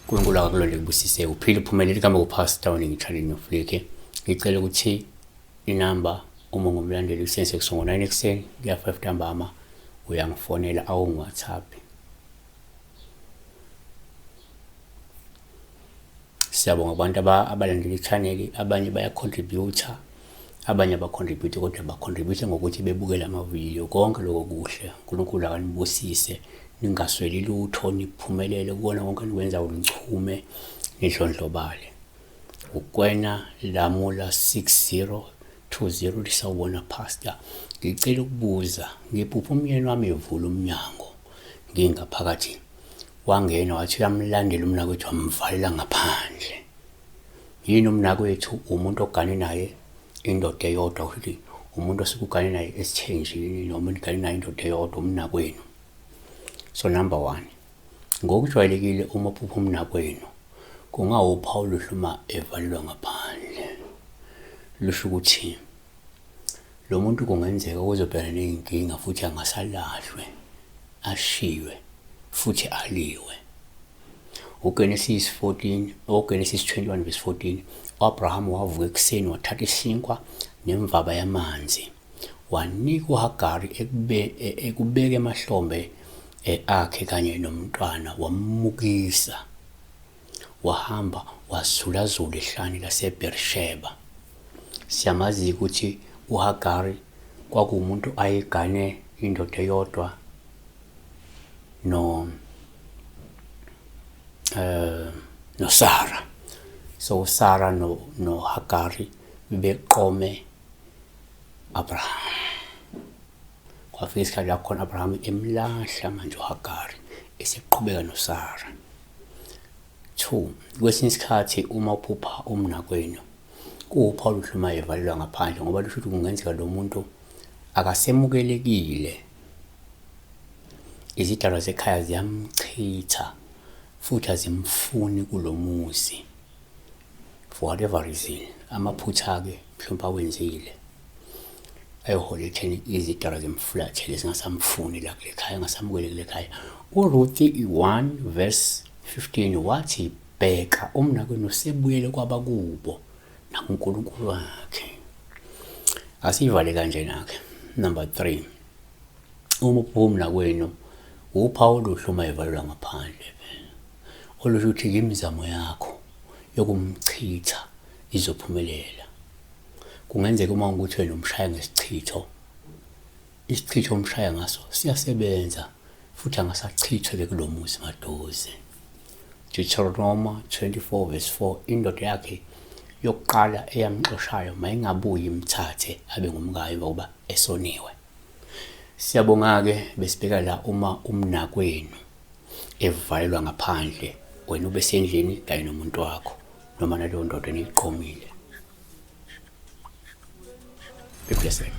uNkulunkulu akakulonde kubusise uphile uphumelele igama kuPastor Ngitshaleni Nofleke. Ngicela ukuthi inamba uma ungumlandeli usebenzise kusuka ngo-9 ekuseni kuya 5 ntambama uyangifonela awungi-WhatsApp. Siyabonga kubantu abalandela i-channel, abanye baya-contribute-a, abanye aba-contribute kodwa ba-contribute ngokuthi bebukele amavidiyo. Konke lokho kuhle. uNkulunkulu akanibusise, ningasweli lutho, niphumelele kukona konke enikwenzayo, nichume, nidlondlobale. Ukwena Lamula 6020 uthi sawubona Pastor, ngicela ukubuza, ngiphupha umyeni wami evula umnyango ngingaphakathi Wangena wathi uyamlandela umnakwethu wamvalela ngaphandle. Yini umnakwethu umuntu ogane naye indoda eyodwa kusho umuntu osuke ugane naye esithenjini noma nigane naye indoda eyodwa umnakwenu. So number one, ngokujwayelekile uma uphupha umnakwenu kungawuphawu oluhle uma evalelwa ngaphandle. Lusho ukuthi lo muntu kungenzeka uzobhekana ney'nkinga futhi angasalahlwe ashiywe futhi aliwe. UGenesis 14, uGenesis 21 verse 14, u-Abrahama wavuka ekuseni wathatha isinkwa nemvaba yamanzi wanika uHagari ekube, e, ekubeka emahlombe e, akhe kanye nomntwana wammukisa wahamba wazulazula ehlane laseBersheba. Siyamazi ukuthi uHagari kwakuwumuntu ayegane indoda eyodwa no eh noSara. So uSara no noHagari bebeqome Abraham. Kwafika isikhathi la khona Abraham emlahla manje uHagari eseqhubeka noSara. 2 kwesinye isikhathi uma uphupha umnakwenu kuwupha oluhle uma evalelwa ngaphandle ngoba lusho ukuthi kungenzeka lo muntu akasemukelekile izidalwa zekhaya ziyamchitha futhi azimfuni kulo muzi for whatever reason amaphutha-ke mhlawumpe awenzile ayohola ekutheni izidalwa zimfulathele zingasamfuni la kule khaya angasamukele kule khaya. URuthi 1 verse 15 wathi bheka umnakwenu usebuyele kwabakubo nakuNkulunkulu wakhe. Asiyivale kanjena-ke. Number 3 uma uphuma umnakwenu uphawu oluhle uma evalelwa ngaphandle olusho ukuthi imizamo yakho yokumchitha izophumelela. Kungenzeka uma ukuthi wena umshaya ngesichitho, isichitho omshaya ngaso siyasebenza futhi angasachithwe-ke kulo muzi maduze. Deuteronoma 24 verse 4 indoda yakhe yokuqala eyamxoshayo mayingabuyi imthathe abe ngumkayo ngoba esoniwe. Siyabonga-ke besibheka la uma umnakwenu evalelwa ngaphandle wena ube sendlini kanye nomuntu wakho noma naleyo ndoda eniyiqomile. Be blessed.